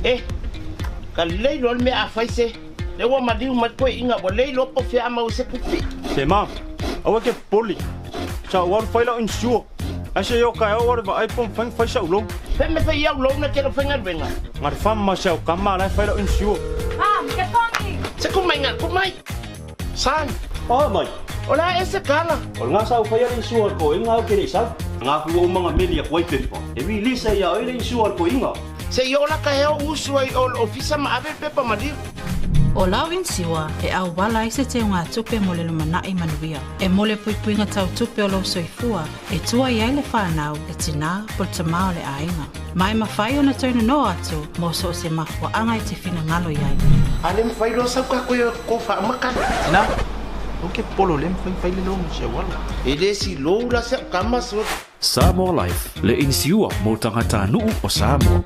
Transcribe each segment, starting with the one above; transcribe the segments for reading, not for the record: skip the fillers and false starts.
E, ka lelei loa le mea a fai se. Lea ua maliu mai le toeaina ua le iloa po o fea a maua ai se tupe. Se ma, aua e te popole. Sa ou alu fai lau insure. Ae se i o taeao ou alu e vaai po o mafai ona fai sa'u loan. Fea mea fai i au loan e te le o faigaluega? Na o le fam ma si au tama la e fai lau insure. Mom, ke pongi! Se ku mai nga, ku mai! Son! Oh mai! O le a ea se tala? O lena sa ou faia le insure a le toeaina au ke le i sau. Nga ku ou manga meli atu ai pepa. E release ai ia oe le insure a le toeaina. Se i oo la ka hea o usu ai o le ofisa ma ave le pepa maliu. O lau insiua e auala ai se teugatupe mo le lumanai manuia. E mo le puipuiga tau tupe o lou soifua e tua i ai le fanau, le tinā po le tamā o le aiga. Ma e mafai ona toe nonoa atu mo so o se mafuaaga e te finagalo i ai. A le mafai loa sau ka koe ko faamakala. Tina, aua ke popolo le mafai fai le loan o si au alo. E le si lou la si au tama so. Samoa Life, le inisiua mo tagatanuu o Samoa.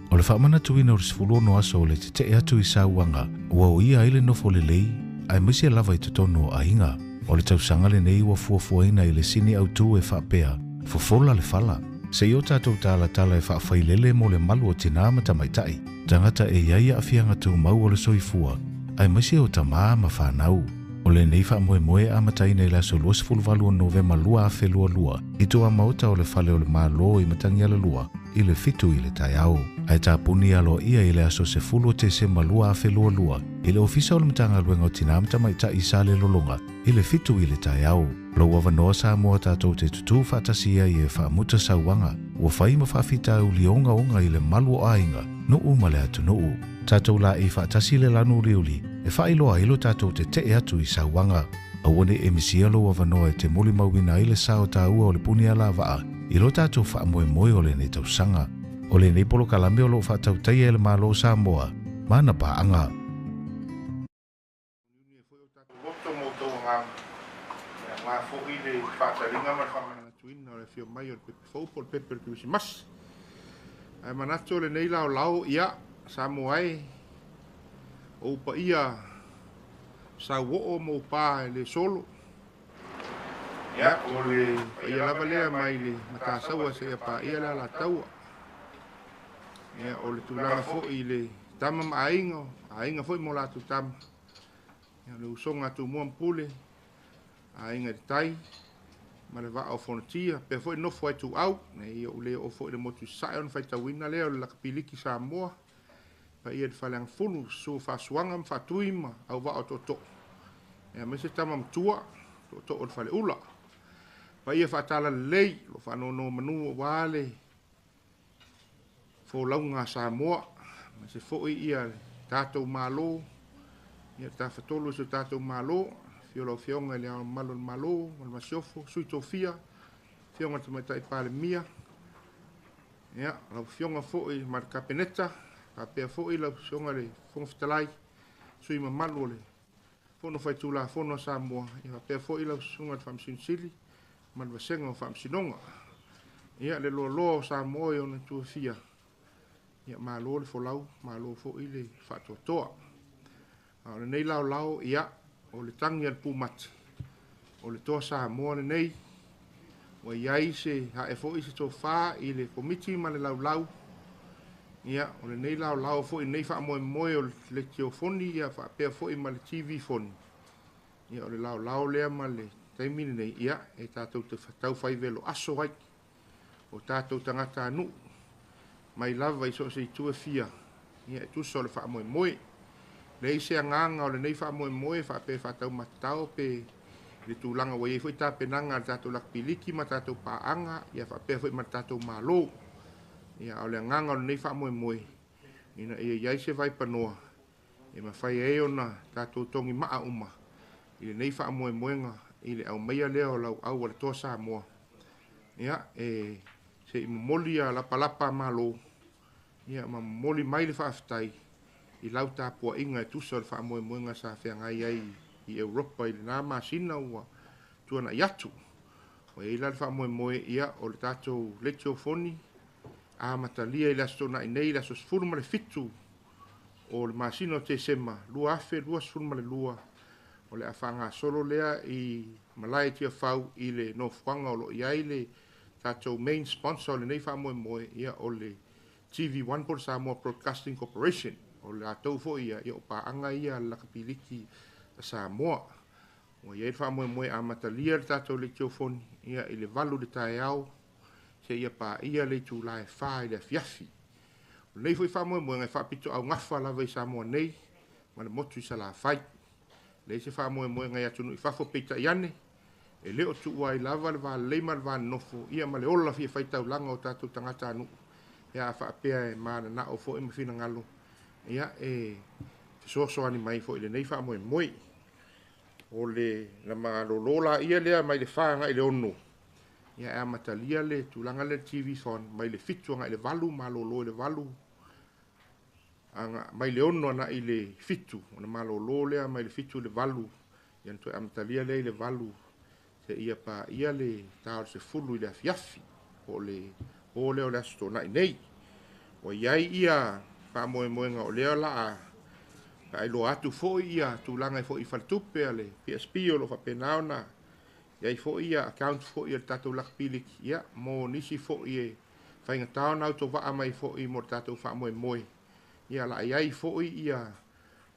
O le faamanatuina o le 16 aso o le tetee atu i sauaga ua oia ai le nofo lelei aemaise lava i totonu o aiga. O le tausaga lenei ua fuafuaina i le sini autu e faapea, Fofola le fala. Se i o tatou talatala e faafailele mo le malu o tinā ma tamaitai, tagata e i ai aafiaga tumau o le soifua, aemaise o tamā ma fanau. O lenei faamoemoe e amataina i le aso 28 o Novema 2022 i tuamaota o le Fale o le Malo i Matagialalua i le 7 i le taeao. Ae tapuni aloaia i le aso 10 o Tesema 2022 i le Ofisa o le Matagaluega o Tinā ma Tamaitai i Salelologa i le 7 i le taeao. Lou avanoa Samoa tatou te tutū faatasi ai e faamuta sauaga ua fai ma faafitauli ogaoga i le malu o aiga, nuu ma le atunuu. Tatou laei faatasi le lanu uliuli e faailoa ai lo tatou tetee atu i sauaga. Aua ne i e misia lou avanoa e te molimauina ai le sao taua o le puni alavaa i lo tatou faamoemoe o lenei tausaga. O lenei polokalame o lo o faatautaia e le Malo o Samoa ma ana paaga. Uniuni e foi o tatou loto ma outou agaga, e aoga foi le faataliga ma le faamanatuina o le afio mai o le pepe fou po o le pepe o le Kerisimasi. Ae manatu o lenei laolao, ia, Samoa e, o ou paia sauoo ma ou pa e le solo. Ia, o le paia lava lea mai le Matasaua seia paia le Alataua. Ia, o le tulaga foi i le tama ma aiga, o aiga foi ma o latou tama. Ia, o le usoga a Tumua ma Pule, aiga i le tai, ma le vaa o Fonotia, pea foi nofo ai Tuau, nei ou le oo foi i le motu i Sasae ona faitauina lea o le lakapiliki Samoa, paia i le Faleagafulu, susu Faasuaga ma Faatui ma Auvaa o Tootoo. Ia, aemaise tama matua, Tootoo o le Faleula. Paia faatalalelei, o lo o faanonomanu aua le folauga a Samoa, aemaise foi ia le tatou Malo, ia le Tafatolu o si o tatou Malo, afio lau Afioga i le Ao Mamalu o le Malo ma le Masiofo, Sui Tofia, Afioga i le Tamaitai Palemia, ia, lau Afioga foi ma le Kapeneta, faapea foi lau Afioga i le Fofoga Fetalai, sui mamalu o le Fono Faitulafono a Samoa, ia faapea foi lau Susuga i le Faamasino Sili ma le Vasega o Faamasinoga. Ia, le loaloa o Samoa i ona itu e fia, ia malo le folau, malo foi le faatoatoa. A o lenei laolao, ia, o le tagi a le pumate, o le toa Samoa lenei, ua i ai se ae foi se tofa i le Komiti ma le laulau, ia, o lenei laolao foi, lenei faamoemoe o le letiofoni, ia faapea foi ma le TV foni, ia, o le laolao lea ma le taimi lenei, ia, e tatou te taufai velo aso ai, o tatou tagatanuu. mai lava i so o se itu e fia, ia e tusa o le faamoemoe. Leai se agaga o lenei faamoemoe faapea e faataumatatao pe le tulaga ua i ai foi tapenaga a le tatou lakipiliki ma tatou paaga, ia faapea foi ma le tatou Malo. Ia a o le agaga o lenei faamoemoe, ina ia i ai se vaipanoa e mafai ai ona tatou togimaa uma i lenei faamoemoega i le aumaia lea o lauau a le Toa Samoa. Ia, e se i momoli a lapalapa a Malo, ia ma momoli mai le faafetai i lau tapuaiga e tusa o le faamoemoega sa feagai ai i Europa i lena masina ua tuanai atu. Ua i ai la le faamoemoe, ia, o le tatou leitiofoni amatalia i le Aso Toonai nei, le aso 17 o le masina o Tesema 2022, o le a faagasolo lea i malae Tiafau i le nofoaga o lo o i ai le tatou main sponsor o lenei faamoemoe, ia o le TV1 po o le Samoa Broadcasting Corporation. O le latou foi ia, ia o paaga ia a le lakapiliki a Samoa. Ua i ai le faamoemoe amatalia le tatou leitiofoni ia i le 8 i le taeao seia paia le itula e 4 i le afiafi. O lenei foi faamoemoega e faapitoaugafa lava i Samoa nei ma le motu i Salafai. Leai se faamoemoega i atunuu i fafo, peitai ane, e le o tuua ai lava le va lelei ma le va nonofo, ia ma le ola fia faitaulaga o tatou tagatanuu, pe a faapea e mananao foi ma finagalo, ia e fesoasoani mai foi i lenei faamoemoe. O le na malolo laia lea mai le 4 agai le 6, ia e amatalia le tulaga lea le TV Thon mai le 7 agai le 8, malolo i le 8, aga, mai le 6 agai le 7, ona malolo lea mai le 7 i le 8, ia na toe amatalia lea i le 8, seia paia le ta o le 10 i le afiafi, po o le po lea o le Aso Toonai nei. Ua i ai ia faamoemoega o lea o le a faailoa atu foi ia tulaga foi i faletupe a le PSP o lo o faapena ona i ai foi ia account foi a le tatou lakipiliki, ia mo nisi foi e faigata ona autovaa mai foi mo le tatou faamoemoe. Ia o le a i ai foi ia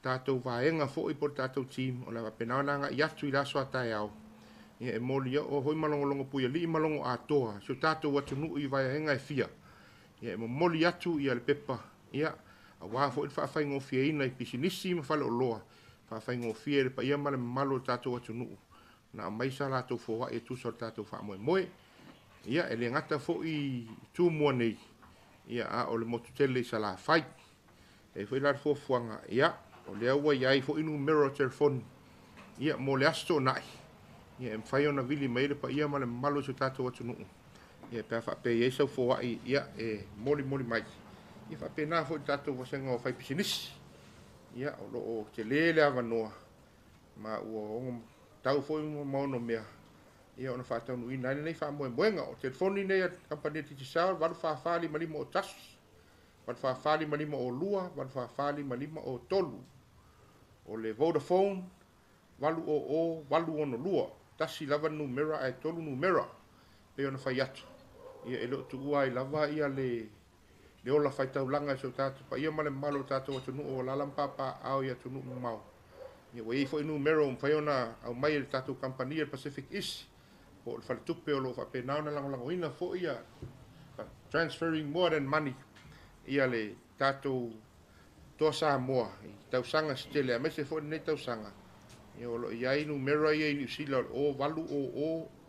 tatou vaega foi po o le tatou team o le a faapena ona agai atu i le aso a taeao, ia e moli o foi malogologo puialii ma logo atoa si o tatou atunuu i vaeaega e fia, ia e momoli atu ia le pepa, ia aua foi le faafaigofieina i pisinisi ma faleoloa, faafaigofie i le paia ma le mamalu o le tatou atunuu na aumai sa latou foai e tusa o le tatou faamoemoe. Ia e le gata foi i Tumua nei, ia a o le motu tele i Salafai. E i ai foi la le fuafuaga, ia o lea ua i ai foi numera o telefoni, ia mo le Aso Toonai, ia e mafai ona vili mai le paia ma le mamalu o si o tatou atunuu, ia pe a faapea i ai sau foai, ia e molimoli mai. Ia faapena foi le tatou vasega o faipisinisi, ia o lo o tele le avanoa ma ua ono tau foi ma ono mea, ia ona faataunuuina ai lenei faamoemoega. O telefoni nei a le kamupani Digicel, 844 55 01, 844 55 02, 844 55 03. O le Vodafone, 800 862, tasi lava le numera ae 3 numera, pei ona fai atu. Ia e le o tuua ai lava ia le ola faitaulaga i so tatou paia ma le mamalu o tatou atunuu o alaala ma papaaao i atunuu mamao. Ia ua i ai foi numera ua mafai ona aumai e le tatou kamupani a le Pacific East, po o le faletupe o lo o faapena ona lagolagoina foi ia transferring more than money ia le tatou Toa Samoa i tausaga se tele, aemaise foi lenei tausaga. Ia o lo o i ai numera ia i Niu Sila o le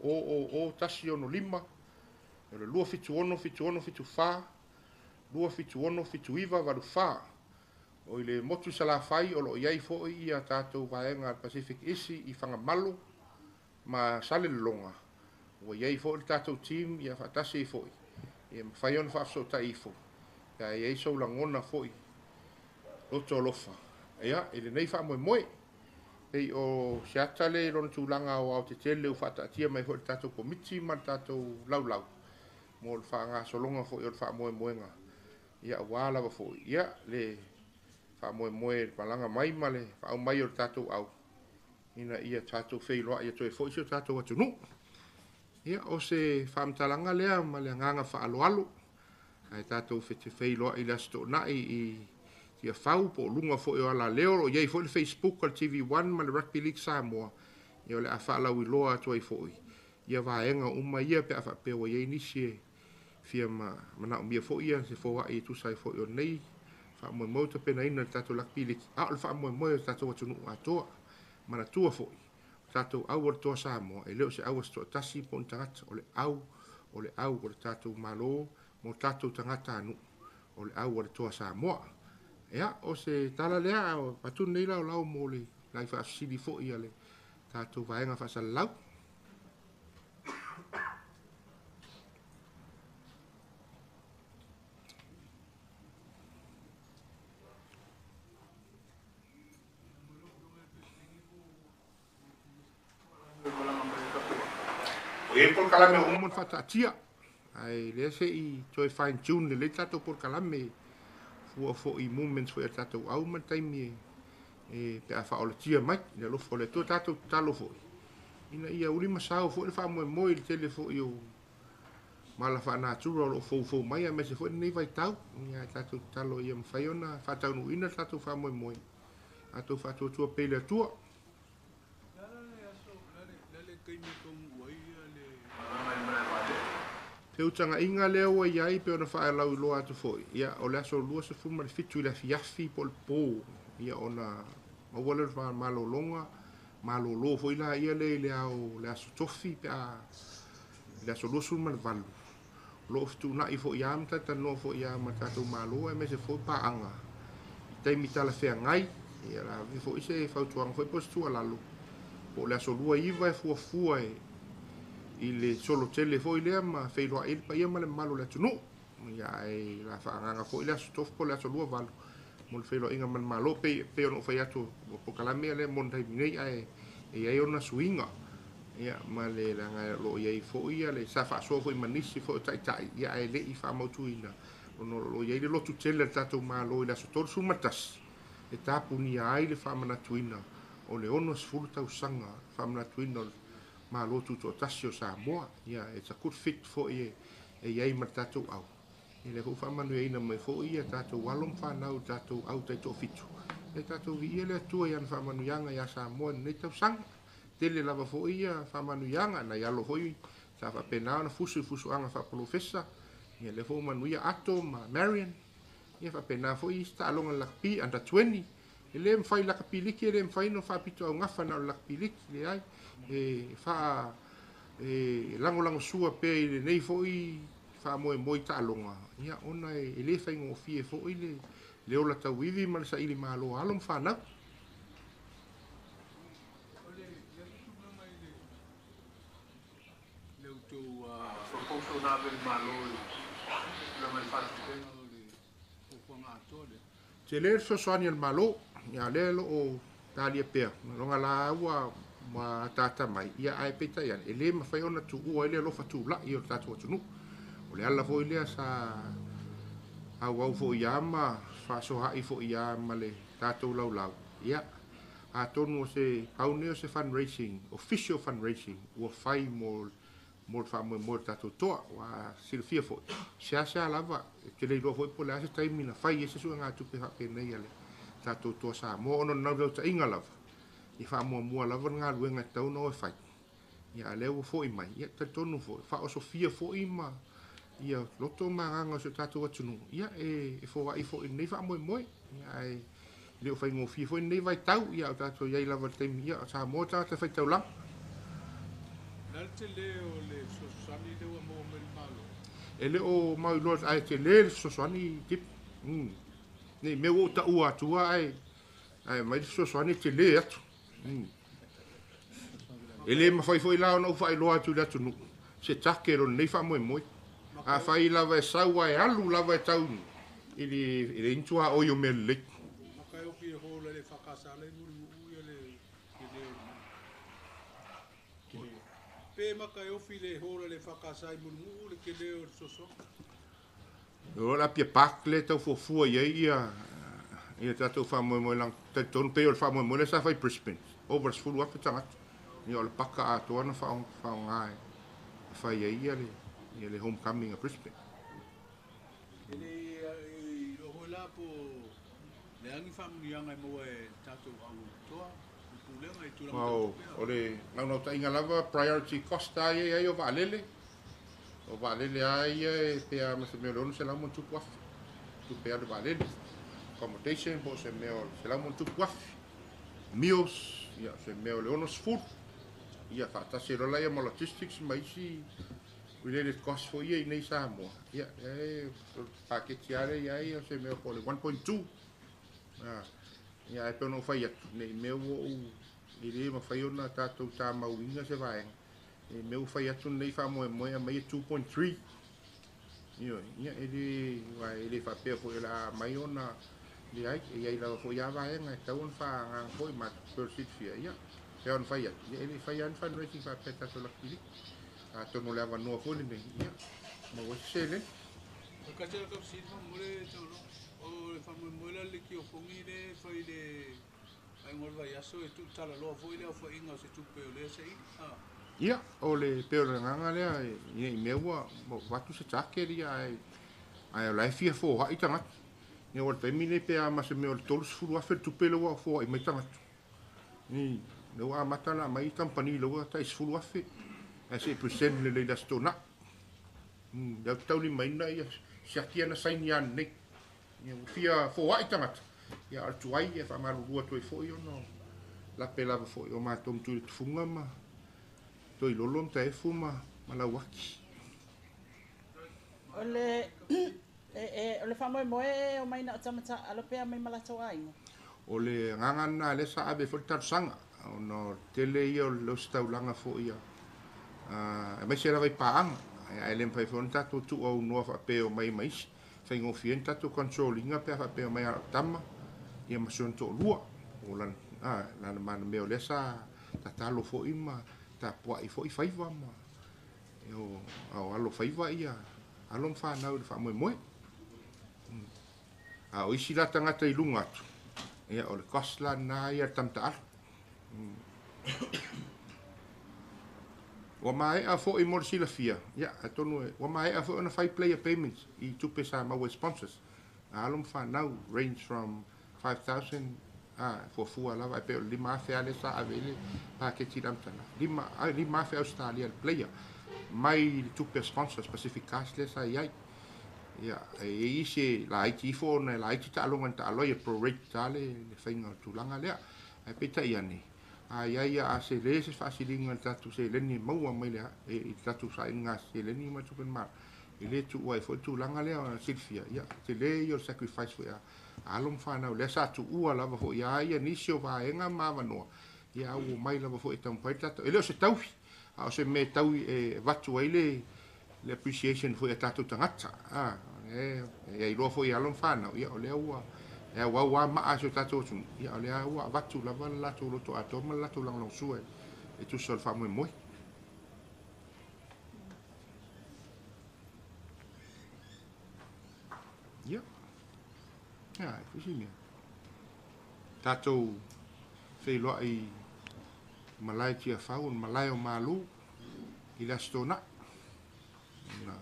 0800 000 165, o le 276 76 74, 276 79 84. O i le motu i Salafai o lo o i ai foi ia tatou vaega a le Pacific Isi i Fagamalo ma Salelologa, ua i ai foi le tatou team ia faatasi ai foi, ia mafai ona faafesootai ifo pe a i ai sou lagona foi loto alofa, ia i lenei faamoemoe. Pei o se ata lea i lona tulaga aoaotetele ua faataatia mai foi le tatou komiti ma le tatou laulau mo le faagasologa foi o le faamoemoega, ia aua lava foi ia le faamoemoe le malaga mai ma le faaumai o le tatou au ina ia tatou feiloai atu ai foi si o tatou atunuu. Ia o se faamatalaga lea ma le agaga faaaloalo, ae tatou feiloai i le Aso Toonai i Tiafau po o luga foi o alaleo. O lo o i ai foi le Facebook a le TV1 ma le Rugby League Samoa, ia o le a faalauiloa atu ai foi ia vaega uma ia pe a faapea ua i ai nisi e fia manaomia foi ia se foaʻi e tusa ai foi o lenei faamoemoe ua tapenaina e le tatou lakapi liki, a o le faamoemoe o le tatou atunuu atoa. Manatua foi, o tatou au o le Toa Samoa, e le o se au a se toatasi po o ni tagata, o le au, o le au o le tatou Malo mo tatou tagatanuu, o le au a le Toa Samoa. Ia, o se tala lea, a avatu lenei laolao mo le nai faafesili foi a le tatou vaega faasalalau. O i ai polokalame ua uma ona faataatia, ae lea se i toe fine tune lelei le tatou polokalame fua foi i movements foi a le tatou au ma le taimi e pe a faaolatia mai i le alofa o le Atua. Tatou tatalo foi ina ia uli ma sao foi le faamoemoe i le tele foi o mala faanatura o lo o foufou mai aemaise foi lenei vaitau. Ia tatou tatalo ia mafai ona faataunuuina le tatou faamoemoe, tatou faatuatua pea i le Atua. Feutagaiga lea ua i ai pei ona faalauiloa atu foi, ia, o le aso 27 i le afiafi po o le po, ia, ona maua lea o le malologa, malolo foi la ia lea i le ao le aso Tofi pe a i le aso 28. O lo o fetuunai foi lava ma talatalanoa foi lava ma le tatou Malo aemaise foi paaga i taimi talafeagai. Ia, o le a ave foi se fautuaga foi po o se tuualalo po o le aso 29 e fuafua e i le solo tele foi lea ma feiloai ai le paia ma le mamalu o le atunuu. Ia, ae o le a faaagaaga foi le aso Tofi po o le aso 28 mo le feiloaiga ma le Malo. Pei, pei ona ou fai atu, o polokalame lea mo le taimi nei, ae e i ai ona suiga. Ia, ma le leaga o lo o i ai foi ia le, sa faasoa foi ma nisi foi o taitai, ia, ae le i faamautuina, ona o lo o i ai le lotu tele a le tatou Malo i le aso 31, e tapunia ai le faamanatuina o le 60 tausaga faamanatuina o le Malo Tutoatasi o Samoa. Ia, it's a good fit foi e i ai ma le tatou au. Ia, lea foi ua faamanuiaina mai foi ia tatou alo ma fanau i le tatou au taitoafitu. Ia tatou viia le Atua i ana faamanuiaga ia Samoa i lenei tausaga. Tele lava foi ia faamanuiaga, nai alo foi sa faapena ona fusu i fusuaga faapolofesa. Ia, lea foi ua manuia Ato ma Marion. Ia faapena foi isi taaloga lakapi under 20. E le mafai lakapi liki, e le mafai ona faapitoaugafa na o le lakapi liki, leai. E faa e lagolagosua pea i lenei foi faamoemoe i taaloga, ia ona e le faigofie foi le le ola tauivi ma le saili malo a alo ma fanau. Le outou proposal na ave i le Malo i le tulaga i le faatupega o le fuafuaga atoa lea. Tele le fesoasoani a le Malo, ia lea o lo o talia pea, loga la ua ataata mai, ia ae peitai ane, e le mafai ona tuua ai le alofa tulai o le tatou atunuu. O le ala foi lea sa auau foi ia ma faasoaai foi ia ma le tatou laulau, ia atonu o se pau nei o se fundraising, official fundraising, ua fai mo mo le faamoemoe o le tatou toa. Ua silafia foi, seasea lava, e te le iloa foi po o le a se taimi na fai ai se suegatupe faapenei a le tatou toa Samoa, ona o le naunautaiga lava, ia faamuamua lava le galuega e tatau ona o e fai. Ia, a o lea ua foi mai, ia, talitonu foi, faaosofia foi ma ia loto ma agaga o si o tatou atunuu, ia, e foai foi i lenei faamoemoe. Ia, ae le o faigofie foi lenei vaitau, ia, o tatou i ai lava i le taimi, ia, o Samoa tagata faitaulaga. O le a le tele o le fesoasoani lea ua maua mai le Malo? E le o mauiloa, ae tele le fesoasoani, Tip. Ne i mea ua ou taua atua ae aumai le fesoasoani e tele atu. E le mafai foi la ona ou faailoa atu i le atunuu se take o lenei faamoemoe. Afai lava e sau ae alu lava e tau i le ni tuaoi o mea lelei. Pe maka e ofi le hola le EFKS i Mulinuu le tele o le fesoasoani. O le Apia Park lea e tau fuafua i ai ia ia tatou faamoemoe leaga talitonu pei o le faamoemoe lea sa fai i Brisbane ova i le 10,000 tagata. Ia o le paka atoa na faaaoga e fai ai ia le ia le homecoming a Brisbane. E le iloa foi la po o le a ni faamanuiaga e maua e le tatou au toa i pulega i tulaga tau tupe. O le naunautaiga lava priority cost lava ia e i ai o vaalele. O vaalele lava ia e pe a ma se mea o le 600 ma ono tupu afe tupe alu vaalele, accommodation po o se mea o le 100 ma ono tupu afe, meals ia o se mea o le 60 ia faatasi ai loa laia ma logistics ma isi related cost foi ia i nei Samoa. Ia e paketi lava lea i ai o se mea po o le 1.2 ia ae pei ona ou fai atu nei mea ua ou e lē mafai ona tatou tamauina se vaega e mea ua fai atu lenei faamoemoe aumai e 2.3. Ioe, ia e lē ua e lē faapea foi o le a mai ona leai e iai lava foi a vaega e tau ona faaagaga foi ma pei o le silafia ia pe ona fai atu ia e le fai lava ni fundraising faapea tatou rugby league atonu o le avanoa foi lenei ia maua ai se seleni. O kasi la ka fesili faamolemole Tauloga. O le faamoemoe la le liki o Fogi lea e fai le aiga o le vaiaso e tuutalaloa foi le aofaiga o se tupe o lea saili. Ia, o le pei o le agaga lea ina i mea ua avatu se target ia ae o la e fia foai tagata. Ia o le taimi nei pe a ma se mea o le 30,000 le tupe lea ua foai mai tagata. I lea ua amata ona aumai kamupani lea ua tai 10,000 ae se i present lelei i le Aso Toonai. Lea ou te taulimaina ia siaki ana saini ananei. Ia ua fia foai tagata. Ia o le tuai e faamalulu atu ai foi ona o lape lava foi o matou ma Tuiletufuga ma Toilolo ma Taefu ma Lauaki. O le e, o le faamoemoe o mai na o tamata alo pea mai ma latou aiga. O le agaga lena lea sa ave foi le talosaga ona o le tele ia o le ositaulaga foi ia aemaise lava i paaga ae le mafai foi ona tatou tuuaunoa faapea o mai ma isi faigofie ni tatou control ina pe a faapea mai a o tama ia ma si ona toalua o lana lana manamea o lea sa tatalo foi ma tapuai foi faiva ma e o ao alo faiva ia alo ma fanau i le faamoemoe. A o isi la tagata i luga atu ia o le cost la lena ia le tamataalu. Ua maea foi mo le silafia ia atonu ua maea foi ona fai player payments i tupe sa maua i sponsors a alo ma fanau, range from 5000 fuafua lava e pei o le 5,000 a lea sa ave i le paketi i le amataga 5,000 Australia le player mai le tupe a sponsors Pacific Cast lea sa i ai. Ia e i ai isi laiti ifo ona e laiti taaloga na taalo ai e prorate ta le faiga o le tulaga lea ae peitai ane a iai a se lē se faasiliga i le tatou seleni e maua mai le i le tatou sailiga seleni ma tupe ma e lē tuua ai foi le tulaga lea ona silafia ia tele ia o le sacrifice foi a alo ma fanau lea sa tuua lava foi a ia nisi o vaega ma avanoa ia a ua mai lava foi e taumafai le tatou e le o se taufi a o se mea tau e avatu ai le appreciation foi a tatou tagata e e iloa foi e alo ma fanau ia o lea ua e auau a maa si o tatou atunuu ia o lea ua avatu lava le latou loto atoa ma le latou lagolagosua e tusa o le faamoemoe. Ia ia e fusi mea tatou feiloai malae Tiafau o le malae o Malu i le Aso Toonai na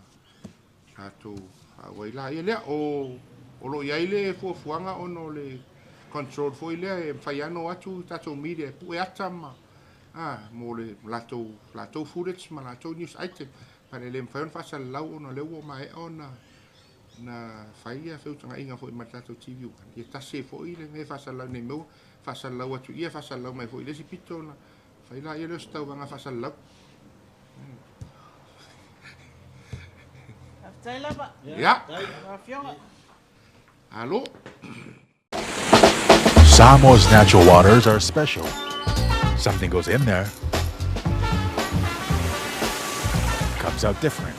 tatou faaauai laia lea o lo o i ai le fuafuaga ona o le control foi lea e mafai lava ona o atu tatou media e pue ata ma mo le latou footage ma latou news item pa le le mafai ona faasalalau ona o lea ua maea ona na fai ia feutagaiga foi ma le tatou TV ia tasi ai foi le mea e faasalalau nei mea ua faasalalau atu ia faasalalau mai foi i le isi pito ona fai laia lea o se tauvaga faasalalau. Faafetai lava. Ia. Lau Afioga. Alo. Samoa's natural waters are special. Something goes in there, comes out different.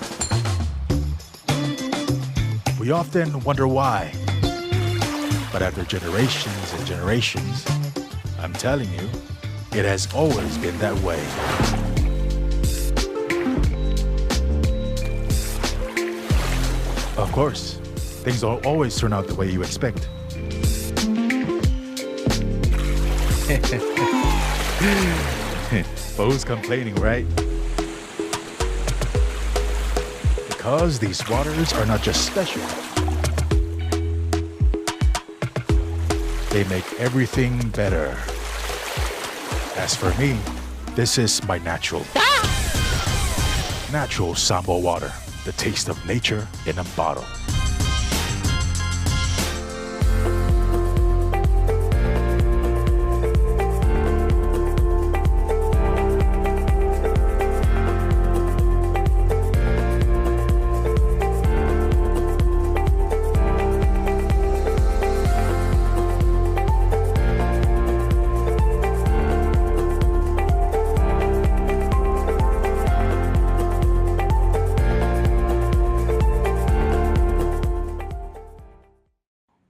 We often wonder why. But after generations and generations, I'm telling you, it has always been that way. Of course, things don't always turn out the way you expect. But who's complaining, right? Because these waters are not just special, they make everything better. As for me, this is my natural. Natural Samoa water. The taste of nature in a bottle.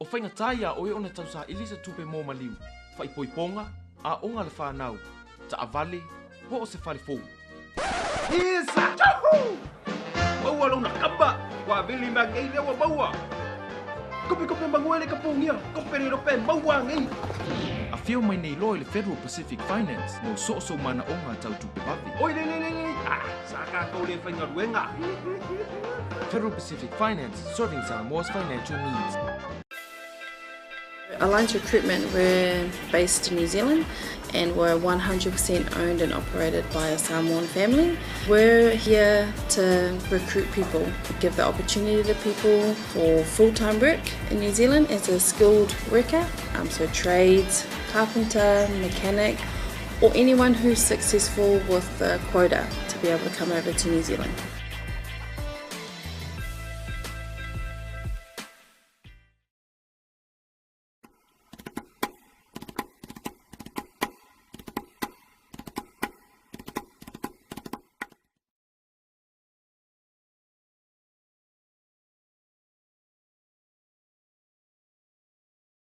O faigata iā oe ona tausaili se tupe mo maliu, faaipoipoga, aoga a le fanau, taavale, po o se fale fou. Isa! Tchahu! Maua lona kamba! Ua vili mea ngei lea ua maua! Kope kope mangue le kapungia! Kope le rope maua ngei! Afio mai nei loa i le Federal Pacific Finance mo soosou manaoga tau tupe vave. Oi le le le le! Ah, sa kātou le faigaluega! Federal Pacific Finance, serving Samoa's financial needs. Alliance Recruitment, we're based in New Zealand and we're 100% owned and operated by a Samoan family. We're here to recruit people, give the opportunity to people for full-time work in New Zealand as a skilled worker, so trades, carpenter, mechanic, or anyone who's successful with the quota to be able to come over to New Zealand.